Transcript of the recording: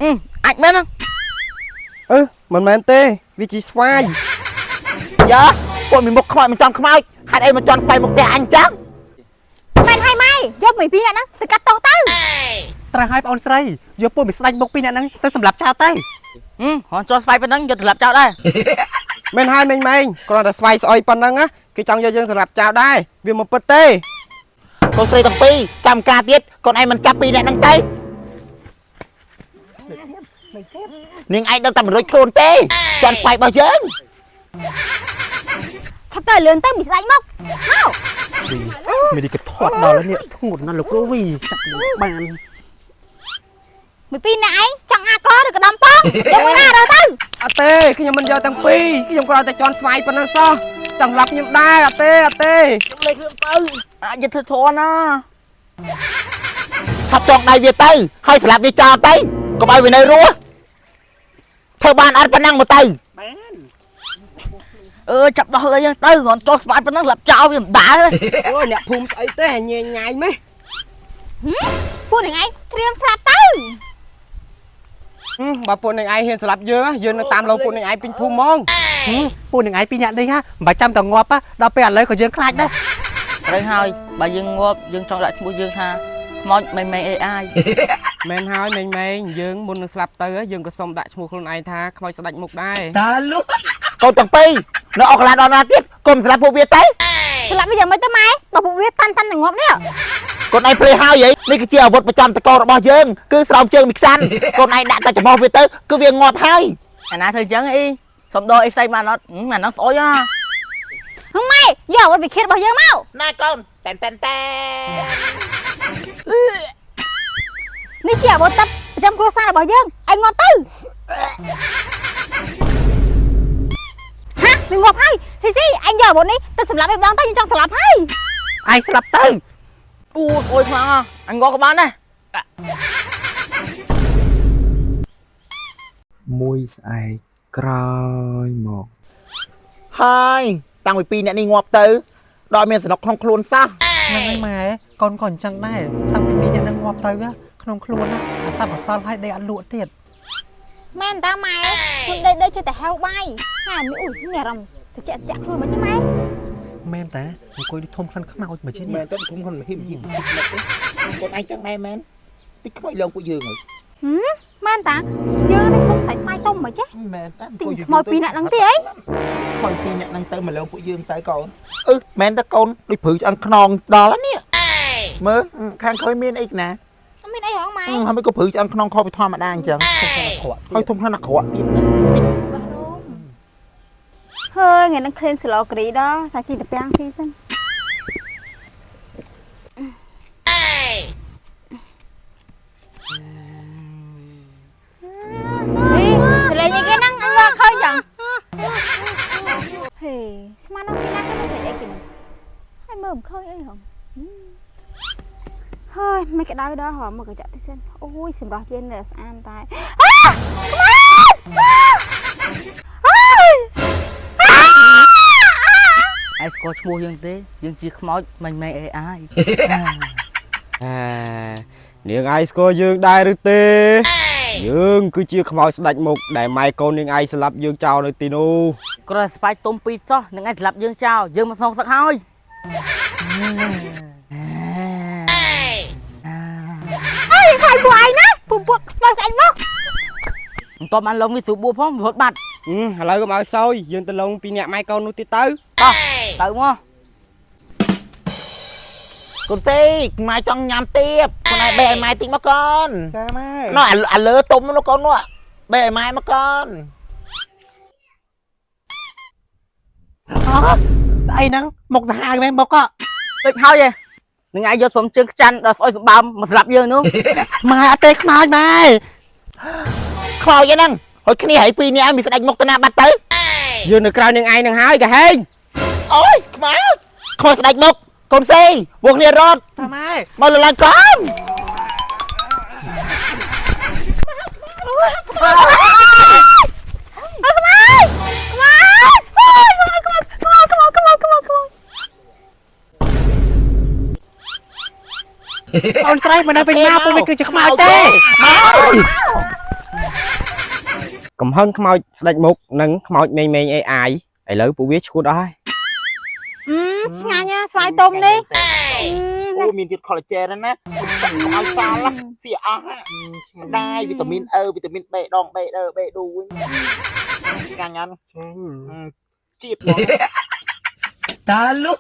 អឺអាចមែនណា អឺមិនមែនទេវាជាស្វាយ យ៉ាពួកមីមុខខ្មោចមិនចង់ខ្មោចហេតុអីមកជន់ស្បៃមុខផ្ទះអញចឹង មែនហើយម៉ែយកមីពីរអ្នកហ្នឹងទៅកាត់ទោសទៅ ត្រូវហើយបងអូនស្រីយកពួកមីស្ដាច់មុខពីរអ្នកហ្នឹងទៅសម្រាប់ចោលទៅ ហឹមរន់ជាន់ស្វាយប៉ុណ្ណឹងយកទៅស្លាប់ចោលដែរ មែនហើយមេងមេងគ្រាន់តែស្វាយស្អុយប៉ុណ្ណឹងណាគេចង់យកយើងសម្រាប់ចោលដែរវាមិនពិតទេ កូនស្រីទាំងពីរចាំការទៀតកូនឯងមិនចាប់ពីរអ្នកហ្នឹងទៅនាងឯងដឹងតែមិនរួចខ្លួនទេជន់ស្បៃរបស់យើង ឆាប់ទៅលឿនទៅមីស្ដាច់មកមក មីនេះក៏ធាត់ដល់ហើយនេះធ្ងន់ណាស់លោកគ្រូវីចាប់បាន មីពីរអ្នកឯងចង់អាកឬក៏ដំពងយកមួយណារើទៅ អត់ទេខ្ញុំមិនយកទាំងពីរខ្ញុំគ្រាន់តែជន់ស្វាយប៉ុណ្ណឹងសោះចង់ស្លាប់ខ្ញុំដែរអត់ទេអត់ទេ លេខទៅអាចយិតធ្វើធរណា ថប់ចងដៃវាទៅហើយស្លាប់វាចោលទៅកុំឲ្យវានៅរស់ធ្វើបានអត់ប៉ុណ្ណឹងមកទៅ អឺចាប់ដោះលើយើងទៅរន់ជាន់ស្វាយប៉ុណ្ណឹងស្លាប់ចោលវាមិនដើរ អូយអ្នកភូមិស្អីទេញ៉ៃញ៉ៃម៉េះ ពួកនឹងឯងត្រៀមស្លាប់ទៅ ហឹមបើពួកនឹងឯងហ៊ានស្លាប់យើងណាយើងនឹងតាមលោពួកនឹងឯងពេញភូមិហ្មង ពួកនឹងឯងពីរអ្នកនេះហ่ะមិនបាច់ចាំតែងាប់ដល់ពេលឥឡូវក៏យើងខ្លាចដែរ ត្រូវហើយបើយើងងាប់យើងចង់ដាក់ឈ្មោះយើងថាខ្មោចមេមេ AI មែនហើយមេងមេងយើងមុននឹងស្លាប់ទៅយើងក៏សុំដាក់ឈ្មោះខ្លួនឯងថាខ្មោចស្ដាច់មុខដែរ កូនទាំងពីរនៅអុកឡាដល់ណាទៀតកុំស្លាប់ពួកវាទៅ ស្លាប់វាយ៉ាងម៉េចទៅម៉ែបើពួកវាតាន់តាន់នឹងងាប់នេះ កូនឯងភ្លេចហើយហីនេះគឺជាអាវុធប្រចាំតករបស់យើងគឺស្រោមជើងមីខ្សាន់កូនឯងដាក់តែច្រមុះវាទៅគឺវាងាប់ហើយ អាណាធ្វើចឹងអីសុំដោអីផ្សេងបានអត់អាហ្នឹងស្អុយហ៎ ម៉ែយកអាវុធវិឃាតរបស់យើងមក ណាកូនតែនតែនតែ នេះជាអាវុធទឹកប្រចាំគ្រួសាររបស់យើងឯងងាប់ទៅហាវាងាប់ហើយស៊ីស៊ីឯងយកអាវុធនេះទៅសម្លាប់វាម្ដងទៅយើងចង់សម្លាប់ហើយ ឯងស្លាប់ទៅ អូស្អុយខ្លាំងហ៎អញងាប់ក៏បានដែរ មួយស្អែកក្រោយមក ហើយតាំងពីពីរអ្នកនេះងាប់ទៅដល់មានសំណុកក្នុងខ្លួនសោះ ហ្នឹងហើយម៉ែកូនក៏អញ្ចឹងដែរតាំងពីពីរអ្នកហ្នឹងងាប់ទៅក្នុងខ្លួនណាអាសាប់អសល់ហើយដេកអត់លក់ទៀត មែនតាម៉ែខ្លួនដេកដេកចេះតែហៅបាយហាមីអ៊ុយមានអារម្មណ៍ត្រជាក់ត្រជាក់ខ្លួនមកទេម៉ែ មែនតាអង្គុយដូចធំក្លិនខ្មោចមកជានេះ មែនទៅគុំខ្លួនហ៊ីមហ៊ីមកូនឯងចឹងដែរមែនតិចខ្មោចលងពួកយើងហើយ មែនតាយើងនេះខ្ញុំស្អីស្មៃទុំមកចេះ មែនតា ទិញខ្មោចពីរអ្នកហ្នឹងទេអី ខ្មោចពីរអ្នកហ្នឹងទៅមកលងពួកយើងទៅកូនអឺមែនតើកូនដូចព្រឺឆ្អឹងខ្នងដល់ហើយនេះមើលខាងក្រោយមានអីណា អត់មានអីហងម៉ែ ហើយមិនក៏ព្រឺឆ្អឹងខ្នងខុសពីធម្មតាអញ្ចឹងហើយធំខ្លាំងអាក្រក់ទៀតណា ហើយថ្ងៃហ្នឹងក្លៀនស្លក្រីដល់ថាជីតាពាំងស៊ីសិនអីលេងអីគេហ្នឹងអញមកឃើញចឹងហេស្មានដល់ពីណាគេមិនអីគេហ្នឹងហើយមើលមិនឃើញអីហងហើយមិនក្តៅដល់ហ៎មកកញ្ចក់ទីសិនអូយសម្រស់យើងនៅស្អាតតែអាខ្មៅអើយ ឯងស្គាល់ឈ្មោះយើងទេយើងជាខ្មោចមេមេ AI អានាងឯងស្គាល់យើងដែរឬទេយើងគឺជាខ្មោចស្ដាច់មុខដែលម៉ែកូននាងឯងស្លាប់យើងចោលនៅទីនោះ គ្រាន់តែស្វាយទុំពីរសោះនឹងឯងស្លាប់យើងចោលយើងមកសងសឹកហើយ អើយខ្លាចពួកឯងណាពួកពួកខ្មៅស្អែកមក មិនតបានលងវាស្រួលបួផងវារត់បាត់ ហឹមឥឡូវកុំឲ្យសោយយើងទៅលងពីអ្នកម៉ែកូននោះទៀតទៅ តោះទៅមក កូនសេកម៉ែចង់ញ៉ាំទៀបកូនឯងបេះឲ្យម៉ែតិចមកកូន ចាម៉ែ នោះអាលើទុំនោះកូននោះបេះឲ្យម៉ែមកកូន ស្អីហ្នឹងមុខសាហាវមែនមុខ ដូចហើយឯងនឹងឯងយកសុំជើងខ្ចាន់ដល់ស្អុយសម្បើមមកស្លាប់យើងនោះ ម៉ែអត់ទេខ្មោចម៉ែ ខ្មោចឯហ្នឹងហើយគ្នាហើយពីរនាក់ឯងមានស្ដាច់មុខទៅណាបាត់ទៅ យើងនៅក្រៅនាងឯងនឹងហើយកាហេង អូយខ្មោចខ្មោចស្ដាច់មុខកូនសេងពួកគ្នារត់ តាម៉ែ មកលើឡើងកូន អើខ្មៅខ្មៅខ្មៅខ្មៅខ្មៅខ្មៅខ្មៅខ្មៅខ្មៅ អូនស្រីមិននៅវិញមកពួកវាគឺជាខ្មោចទេ កំហឹងខ្មោចស្ដេចមុខនិងខ្មោចមេងមេង AI ឥឡូវពួកវាឈួតអស់ហើយ អឺឆ្ងាញ់ណាស្វាយទុំនេះ អូមានទៀត collagen ណាចាក់កុំឲ្យសល់ស៊ីអស់ស្ដាយវីតាមីនអឺវីតាមីន B ដង B ដឺ B ឌូវិញឆ្ងាញ់ណាស់ជាតិហ្មង តាលុ